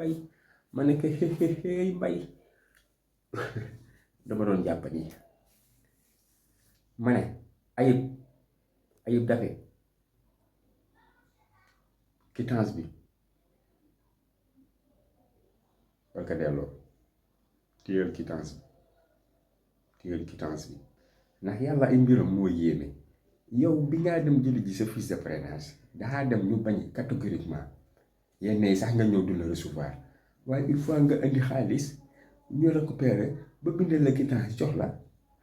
mbay ma ne ko xëy mbay dama doon jàpp nii ma ne Ayib Daffé quittance bi war ko delloo téyel quittance bi ndax yàlla ay mbiram moo yéeme yow bi ngaa dem jëli ji sa fiche de parrainage daa dem ñu bañ catégoriquement yenn yi sax nga ñëw du la recevoir waaye il faut nga indi xaalis ñu récupérer ba bindal la quittance jox la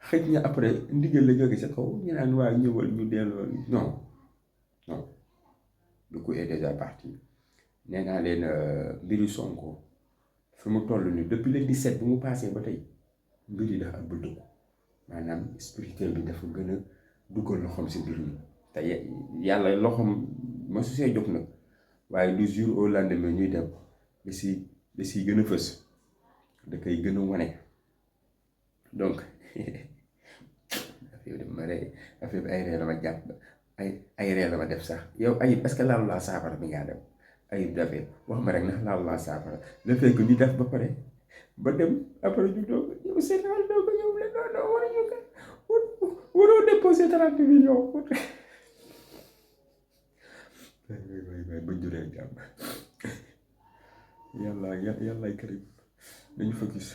xëj na après ndigal la jóge sa kaw ñu naan waa ñëwal ñu delloo non le coup est déjà parti nee naa leen mbiru Sonko fi mu toll nii depuis le 17 bu mu passé ba tey mbir yi dafa am dugg maanaam spirituel bi dafa gën a duggal loxoom si mbir mi te yàlla loxoom ma su see jóg nag waaye du jour au lendemain ñuy dem da siy gën a fës da koy gën a wane donc affaire bi ay ree la ma jàpp ay ree la ma def sax yow Ayib est-ce que laalu laa saafara bi ngaa dem Ayib Daffé wax ma rek ndax laalu laa saafara le fait que ñu def ba pare ba dem après ñu doog yow Sénégal doog ñëw la non waruñu ko waroo déposé 30 millions waay ba juree jàmm yàlla karim nañu fa gis